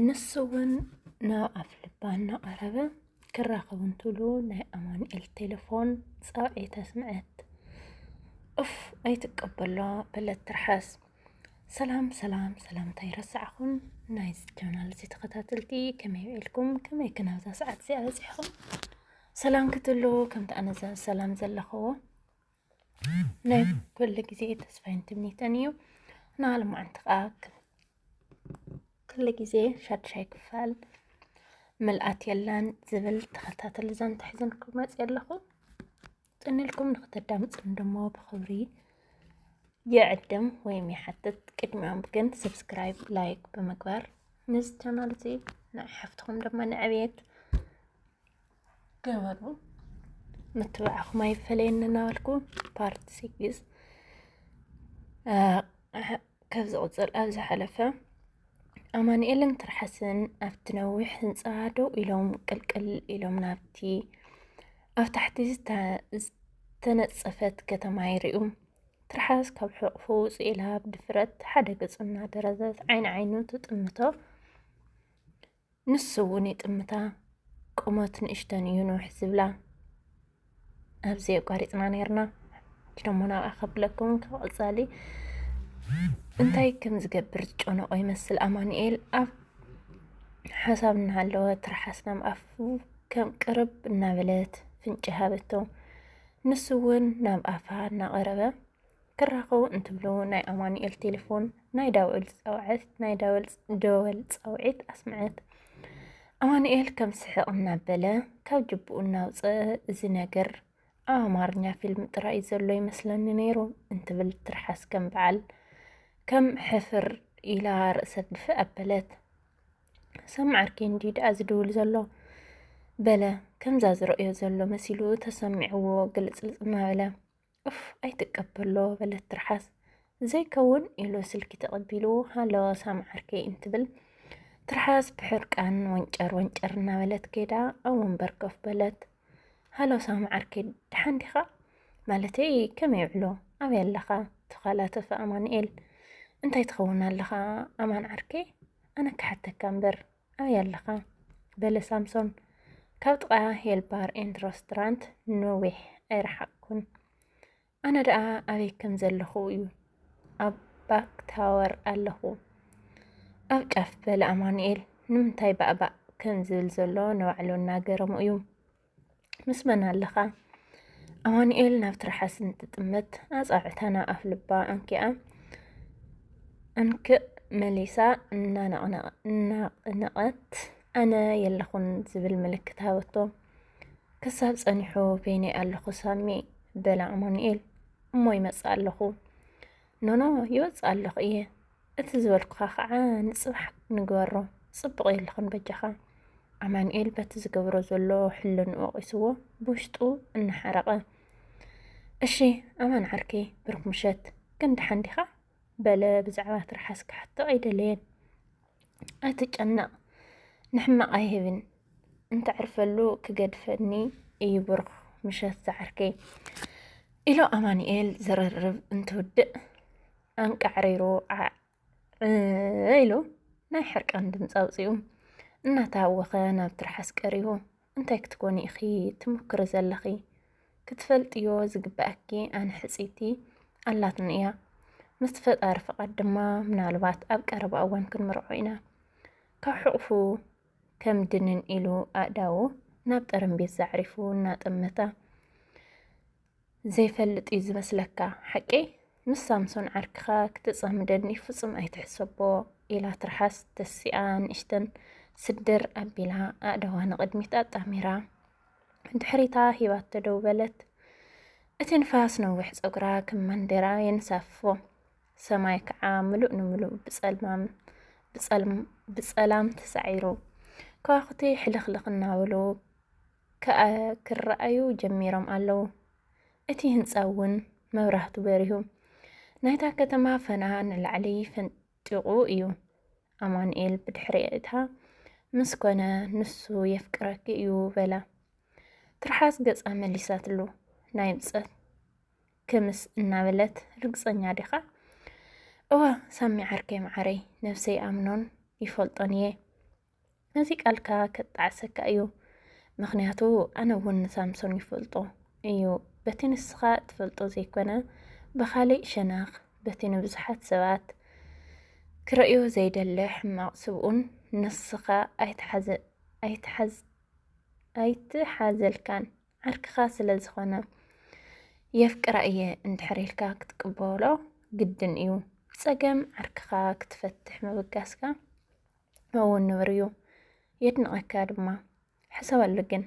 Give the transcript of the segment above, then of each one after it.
ንሱ እውን ናብ ኣፍ ልባ እናቐረበ ክራኸቡ እንትብሉ ናይ ኣማኑኤል ቴሌፎን ጻውዒት ኣስምዐት። ኡፍ፣ ኣይትቀበሎ በለት ትርሓስ። ሰላም ሰላም፣ ሰላምታ ይረሳዕኹን ናይዚ ቻናል እዚ ተኸታተልቲ፣ ከመይ ውዒልኩም? ከመይ ከ ናብዛ ሰዓት እዚኣ በጺሕኹም? ሰላም ክትህልዉ ከምቲ ኣነ ዘ- ሰላም ዘለኽዎ ናይ ኩሉ ግዜ ተስፋይን ትምኒተን እዩ። ንኣልማዓንቲ ከኣ ኩሉ ግዜ ሻድሻይ ክፋል ምልኣት የላን ዝብል ተኸታተሊ ዛንታ ሒዘንኩም መፅእ ኣለኹ። ጥንልኩም ንክተዳምፅን ደሞ ብኽብሪ ይዕድም ወይም ይሓትት። ቅድሚኦም ግን ሰብስክራይብ፣ ላይክ ብምግባር ነዚ ቻናል እዚ ንዓይ ሓፍትኹም ድማ ንዕብየት ገበሩ። ምትብዓኹም ኣይፈለየኒ እናበልኩ ፓርት ሲክስ ካብ ዝቕፅል ኣብ ዝሓለፈ ኣማኑኤልን ትርሓስን ኣብቲ ነዊሕ ህንፃ ደው ኢሎም ቅልቅል ኢሎም ናብቲ ኣብ ታሕቲ ዝተ- ዝተነፀፈት ከተማ ይርእዩ። ትርሓስ ካብ ሕቑፉ ውፅእ ኢላ ብድፍረት ሓደ ገፁ እናደረዘት ዓይኒ ዓይኑ ትጥምቶ። ንሱ እውን ይጥምታ። ቁመት ንእሽተን እዩ ንውሕ ዝብላ። ኣብዚ ኣቋሪፅና ነይርና። ሕጂ ደሞ ናብኣ ከብለኩም ካብ ቀፃሊ እንታይ ከም ዝገብር ዝጨነቆ ይመስል ኣማኑኤል። ኣብ ሓሳብ እናሃለወ ትርሓስ ናብ ኣፉ ከም ቅርብ እናበለት ፍንጭ ሃበቶ። ንሱ እውን ናብ ኣፋ እናቐረበ ክራኸቡ እንትብሉ ናይ ኣማኑኤል ቴሌፎን ናይ ዳውዕል ፃውዐት ናይ ዳውል ደወል ፃውዒት ኣስምዐት። ኣማኑኤል ከም ስሕቕ እናበለ ካብ ጅብኡ እናውፅአ እዚ ነገር ኣብ ኣማርኛ ፊልም ጥራይ ዘሎ ይመስለኒ ነይሩ እንትብል ትርሓስ ከም በዓል ከም ሕፍር ኢላ ርእሰ ድፍእ ኣበለት። ሰም ዓርከይ እንድዩ ደኣ ዝድውል ዘሎ በለ። ከምዛ ዝረእዮ ዘሎ መሲሉ ተሰሚዕዎ ግልፅልፅ እናበለ። ኡፍ ኣይትቀበሎ በለት ትርሓስ። ዘይከውን ኢሉ ስልኪ ተቐቢሉ ሃሎ ሳም ዓርከይ እንትብል ትርሓስ ብሕርቃን ወንጨር ወንጨር እናበለት ከይዳ ኣብ ወንበር ኮፍ በለት። ሃሎ ሳም ዓርከይ ደሓን ዲኻ? ማለተይ ከመይ ውዕሎ? ኣበይ ኣለኻ? ተዃላተፈ ኣማኑኤል። እንታይ ትኸውን ኣለኻ ኣማን ዓርከይ? ኣነ ክሓተካ እምበር ኣበይ ኣለኻ? በለ ሳምሶን። ካብ ጥቓ ሄል ባር ኤንድ ረስቶራንት ነዊሕ ኣይረሓቕኩን። ኣነ ደኣ ኣበይ ከም ዘለኹ እዩ ኣብ ባክ ታወር ኣለኹ ኣብ ጫፍ በለ ኣማኑኤል። ንምንታይ ባእባእ ከም ዝብል ዘሎ ንባዕሉ እናገረሞ እዩ። ምስ መን ኣለኻ? ኣማኑኤል ናብ ትርሓስ እንትጥምት ኣጻብዕታ ናብ ኣፍ ልባ ኣንኪኣ እንክእ መሊሳ እናነቕነቐት ኣነ የለኹን ዝብል ምልክት ሃበቶ። ክሳብ ጸኒሑ በይነይ ኣለኹ ሳሚ በለ ኣማኑኤል። እሞ ይመጽእ ኣለኹ። ኖኖ ይወጽእ ኣለኹ እየ። እቲ ዝበልኩኻ ኸዓ ንጽባሕ ንግበሮ። ጽቡቕ የለኹን በጃኻ። ኣማኑኤል በቲ ዝገብሮ ዘሎ ሕልንኡ ወቒስዎ ብውሽጡ እናሓረቐ። እሺ ኣማን ዓርከይ ብሩኽ ምሸት። ግን ደሓን ዲኻ? በለ ብዛዕባ ትርሓስ ክሓቶ ኣይደለየን። ኣይትጨነቕ ንሕማቕ ኣይህብን። እንተዕርፈሉ ክገድፈኒ እዩ ብሩኽ ምሸት ዝዓርከይ። ኢሉ ኣማኑኤል ዘረርብ እንትውድእ ኣንቃዕሪሩ ዓዕ ኢሉ ናይ ሕርቃን ድምፂ ኣውፂኡ እናተሃወኸ ናብ ትርሓስ ቀሪቡ። እንታይ ክትኮኒ ኢኺ ትምክሪ ዘለኺ? ክትፈልጥዮ ዝግበኣኪ ኣነ ሕፅይቲ ኣላትኒ እያ። ምስቲ ፈጣሪ ፍቓድ ድማ ምናልባት ኣብ ቀረባ እዋን ክንምርዖ ኢና። ካብ ሕቑፉ ከም ድንን ኢሉ ኣእዳዉ ናብ ጠረምቤዛ ኣዕሪፉ እናጠመታ ዘይፈልጥ እዩ ዝመስለካ ሓቀይ? ምስ ሳምሶን ዓርክኻ ክትጻምደኒ ፍጹም ኣይትሕሰቦ ኢላ ትርሓስ ተሲኣ ንእሽተን ስድር ኣቢላ ኣእዳዋ ንቕድሚት ኣጣሚራ ድሕሪታ ሂባቶ ደው በለት። እቲ ንፋስ ነዊሕ ጸጉራ ከም ማንዴራ የንሳፍፎ። ሰማይ ከዓ ምሉእ ንምሉእ ብጸልማም ብጸልም ብጸላም ተሳዒሩ። ከዋኽብቲ ሕልኽልኽ እናበሉ ክኣ ክረኣዩ ጀሚሮም ኣለዉ። እቲ ህንጻ እውን መብራህቱ በሪሁ። ናይታ ከተማ ፈና ንላዕሊ ፈንጢቑ እዩ። ኣማኑኤል ብድሕሪታ ምስ ኮነ ንሱ የፍቅረኪ እዩ በላ። ትርሓስ ገጻ መሊሳትሉ። ናይ ብጸት ክምስ እናበለት ርግጸኛ ዲኻ? እወ ሳሚ ዓርከይ መዓረይ ነብሰይ ኣምኖን ይፈልጦን እየ። ነዚ ቃልካ ከጣዕሰካ እዩ። ምኽንያቱ ኣነ እውን ንሳምሶን ይፈልጦ እዩ። በቲ ንስኻ እትፈልጦ ዘይኮነ፣ ብኻሊእ ሸነኽ፣ በቲ ንብዙሓት ሰባት ክርእዮ ዘይደለ ሕማቕ ስብኡን ንስኻ ኣይትሓዘ-፣ ኣይትሓዝ-፣ ኣይትሓዘልካን። ዓርክኻ ስለ ዝኾነ፣ የፍቅራ እየ እንድሕር ኢልካ ክትቅበሎ ግድን እዩ። ብጸገም ዓርክኻ ክትፈትሕ ምብጋስካ እውን ንቡር እዩ። የድንቐካ ድማ። ሕሰበሉ ግን፣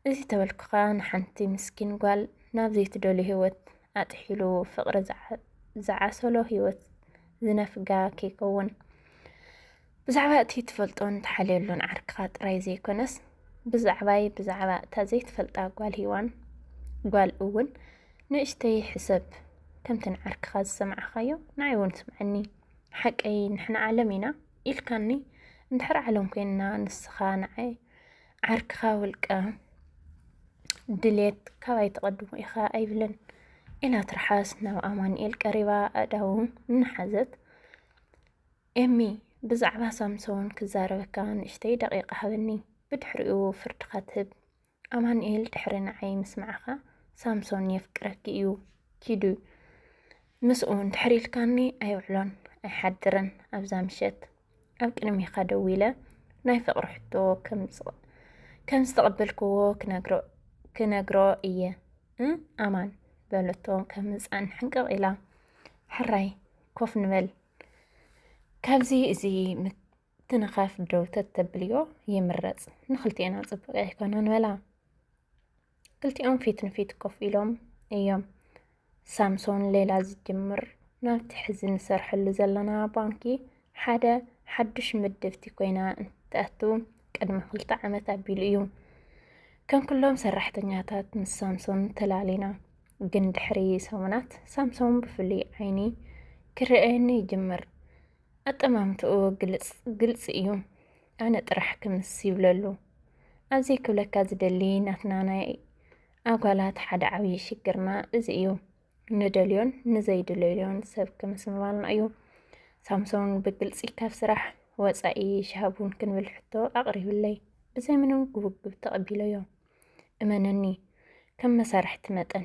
እዚ ተበልኩኻ ንሓንቲ ምስኪን ጓል ናብ ዘይትደልዮ ህይወት ኣጥሒሉ ፍቕሪ ዝዓ-፣ ዝዓሰሎ ህይወት ዝነፍጋ ከይከውን። ብዛዕባ እቲ ትፈልጦን ትሓልየሉን ዓርክኻ ጥራይ ዘይኮነስ፣ ብዛዕባይ፣ ብዛዕባ እታ ዘይትፈልጣ ጓል ሂዋን፣ ጓል እውን ንእሽተይ ሕሰብ። ከምቲ ንዓርክኻ ዝሰማዕኻዮ ንዓይ እውን ስምዓኒ። ሓቀይ ንሕና ዓለም ኢና ኢልካኒ፣ እንድሕር ዓለም ኮይንና ንስኻ ንዓይ ዓርክኻ ውልቀ ድሌት ካባይ ተቐድሞ ኢኻ ኣይብልን። ኢላ ትርሓስ ናብ ኣማኑኤል ቀሪባ ኣእዳዉ እናሓዘት፣ ኤሚ፣ ብዛዕባ ሳምሶን ክዛረበካ ንእሽተይ ደቂቕ ሃበኒ፣ ብድሕሪኡ ፍርድኻ ትህብ። ኣማኑኤል፣ ድሕሪ ንዓይ ምስማዕኻ ሳምሶን የፍቅረኪ እዩ፣ ኪዱ ምስኡ እንድሕር ኢልካኒ ኣይውዕሎን ኣይሓድርን። ኣብዛ ምሸት ኣብ ቅድሜኻ ደው ኢለ ናይ ፍቕሪ ሕቶ ከም ዝቕ-፣ ከም ዝተቐበልክዎ ክነግሮ፣ ክነግሮ እየ። እ ኣማን፣ በለቶ ከም ህጻን ሕንቅቕ ኢላ። ሕራይ፣ ኮፍ ንበል። ካብዚ እዚ ምትንኻፍ ደው ተተብልዮ ይምረጽ። ንኽልቴና ጽቡቕ ኣይኮነን በላ። ክልቲኦም ፊት ንፊት ኮፍ ኢሎም እዮም። ሳምሶን ሌላ ዝጅምር ናብቲ ሕዚ ንሰርሐሉ ዘለና ባንኪ ሓደ ሓዱሽ ምድብቲ ኮይና እንትኣቱ ቅድሚ ክልተ ዓመት ኣቢሉ እዩ። ከም ኩሎም ሰራሕተኛታት ምስ ሳምሶን ተላሊና፣ ግን ድሕሪ ሰሙናት ሳምሶን ብፍሉይ ዓይኒ ክረኣየኒ ይጅምር። ኣጠማምትኡ ግልጽ፣ ግልጺ እዩ። ኣነ ጥራሕ ክምስ ይብለሉ። ኣብዚ ክብለካ ዝደሊ ናትና ናይ ኣጓላት ሓደ ዓብዪ ሽግርና እዚ እዩ። ንደልዮን ንዘይደለዮን ሰብ ክምስ ምባልና እዩ። ሳምሶን ብግልጺ ካብ ስራሕ ወጻኢ ሻሂ ቡን ክንብል ሕቶ ኣቕሪብለይ። ብዘይ ምንም ጉብጉብ ተቐቢለዮ። እመነኒ፣ ከም መሳርሕቲ መጠን፣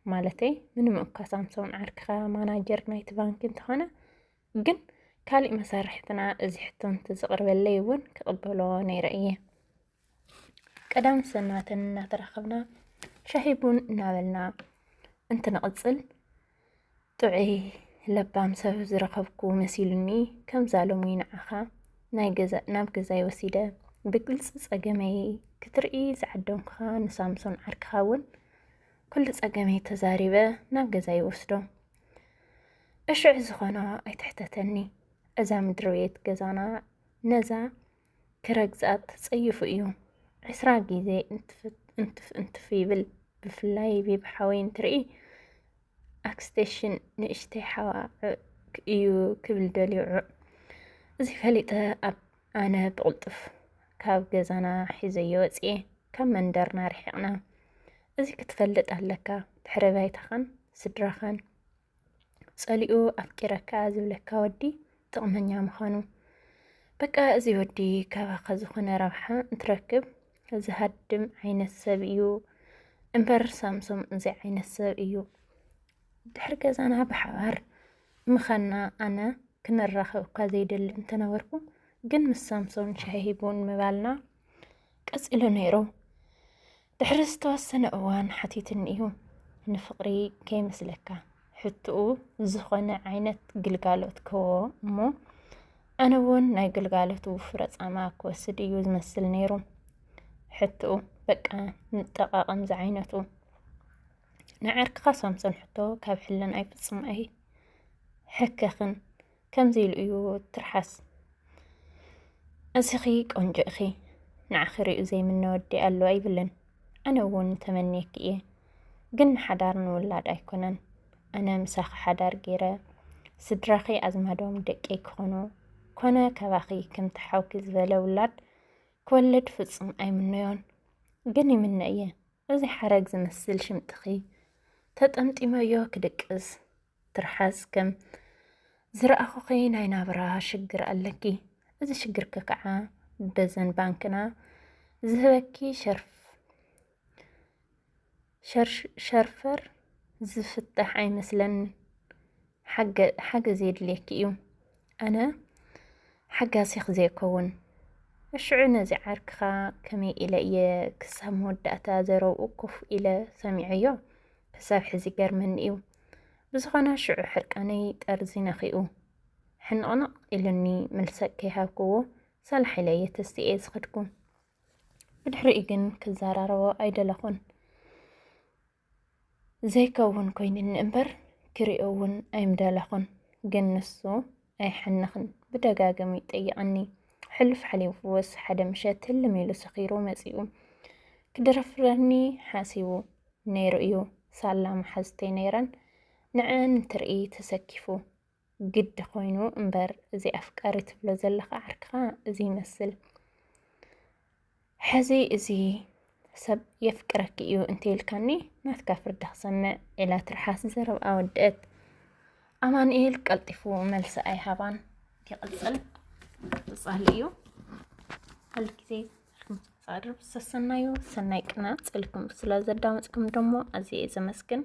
ማለተይ ምንም እኳ ሳምሶን ዓርክኻ ማናጀር ናይቲ ባንኪ እንተኾነ፣ ግን ካሊእ መሳርሕትና እዚ ሕቶ እንተዘቕርበለይ እውን ክቕበሎ ነይረ እየ። ቀዳም ሰናተን እናተራኸብና ሻሂ ቡን እናበልና እንትንቕጽል፣ ጥዑይ ለባም ሰብ ዝረኸብኩ መሲሉኒ፣ ከምዛ ሎሚ ንዓኻ ናይ ገዛ፣ ናብ ገዛይ ወሲደ ብግልጺ ጸገመይ ክትርኢ ዝዓደምኩኻ ንሳምሶን ዓርክኻ እውን ኩሉ ጸገመይ ተዛሪበ ናብ ገዛይ ይወስዶ። እሽዕ ዝኾኖ ኣይትሕተተኒ። እዛ ምድሪ ቤት ገዛና ነዛ ክረግጻ ተጸይፉ እዩ። ዕስራ ግዜ እንትፍ፣ እንትፍ፣ እንትፍ ይብል። ብፍላይ ቢብ ሓወይ እንትርኢ፣ ኣክስቴሽን ንእሽተይ ሓዋ ዑዕ እዩ ክብል ደልዩ ዑዕ። እዚ ፈሊጠ ኣብ ኣነ ብቕልጡፍ ካብ ገዛና ሒዘዮ ወጽኤ፣ ካብ መንደርና ርሒቕና። እዚ ክትፈልጥ ኣለካ፣ ድሕረ ባይታኻን ስድራኻን ጸሊኡ ኣፍቂረካ ዝብለካ ወዲ ጥቕመኛ ምዃኑ። በቃ እዚ ወዲ ካባኻ ዝኾነ ረብሓ እንትረክብ ዝሃድም ዓይነት ሰብ እዩ እምበር ሳምሶም እዚ ዓይነት ሰብ እዩ። ድሕሪ ገዛና ብሓባር ምኻንና ኣነ ክንራኸብ እኳ ዘይደሊ እንተነበርኩ፣ ግን ምስ ሳምሶን ሻሂ ቡን ምባልና ቀጺሉ ነይሩ። ድሕሪ ዝተወሰነ እዋን ሓቲትኒ እዩ፣ ንፍቕሪ ከይመስለካ፣ ሕትኡ ዝኾነ ዓይነት ግልጋሎት ክህቦ እሞ፣ ኣነ እውን ናይ ግልጋሎቱ ፍረ ጻማ ክወስድ እዩ ዝመስል ነይሩ። ሕትኡ፣ በቃ ንጠቓቐም ዝዓይነቱ። ንዓርክኻ ሳምሶን ሕቶ ካብ ሕልናይ ፍጹም ኣይሕከኽን። ከምዚ ኢሉ እዩ ትርሓስ። እስኺ ቆንጆ ኢኺ፣ ንዓኺ ሪኡ ዘይምነ ወዲ ኣሎ ኣይብልን። ኣነ እውን ተመንየኪ እየ፣ ግን ንሓዳር ንውላድ ኣይኮነን። ኣነ ምሳኺ ሓዳር ገይረ፣ ስድራኺ ኣዝማዶም ደቀይ ክኾኑ፣ ኮነ ካባኺ ከምቲ ሓውኪ ዝበለ ውላድ ክወልድ ፍጹም ኣይምነዮን። ግን ይምነ እየ፣ እዚ ሓረግ ዝመስል ሽምጥኺ ተጠምጢመዮ ክድቅስ። ትርሓስ፣ ከም ዝረኣኹኺ ናይ ናብራ ሽግር ኣለኪ። እዚ ሽግርኪ ከዓ በዘን ባንክና ዝህበኪ ሸርፍ ሸርሽ- ሸርፈር ዝፍታሕ ኣይመስለንን። ሓገ- ሓገዝ የድልየኪ እዩ። ኣነ ሓጋዚኽ ዘይከውን። እሽዑ ነዚ ዓርክኻ ከመይ ኢለ እየ ክሳብ መወዳእታ ዘረብኡ ኮፍ ኢለ ሰሚዐዮ? ክሳብ ሕዚ ገርመኒ እዩ። ብዝኾነ ሽዑ ሕርቃነይ ጠርዚ ነኺኡ ሕንቕንቕ ኢሉኒ። መልሰ ከይሃብክዎ ሳላሕ ኢለ እየ ተስቲኤ ዝኸድኩ። ብድሕሪኡ ግን ክዘራረቦ ኣይደለኹን። ዘይከውን ኮይኑኒ እምበር ክሪኦ እውን ኣይምደለኹን። ግን ንሱ ኣይሓንኽን። ብደጋገሚ ይጠይቐኒ። ሕሉፍ ሓሊፉስ ሓደ ምሸት ህልም ኢሉ ሰኺሩ መጺኡ። ክድረፍረኒ ሓሲቡ ነይሩ እዩ። ሳላ መሓዝተይ ነይረን። ንዐን እንትርኢ ተሰኪፉ። ግዲ ኮይኑ እምበር እዚ ኣፍቃሪ ትብሎ ዘለኻ ዓርክኻ እዚ ይመስል። ሕዚ እዚ ሰብ የፍቅረኪ እዩ እንተይልካኒ ናትካ ፍርዲ ክሰምዕ ኢላ ትርሓስ ዘረብኣ ወደአት። ኣማኑኤል ቀልጢፉ መልሲ ኣይሃባን። ይቕጽል። ቀጻሊ እዩ። ኩሉ ግዜ ጻዕሪ ሰሰናዩ ሰናይ ቅና ጽልኩም ስለ ዘዳመጽኩም ደሞ ኣዝየ እየ ዘመስግን።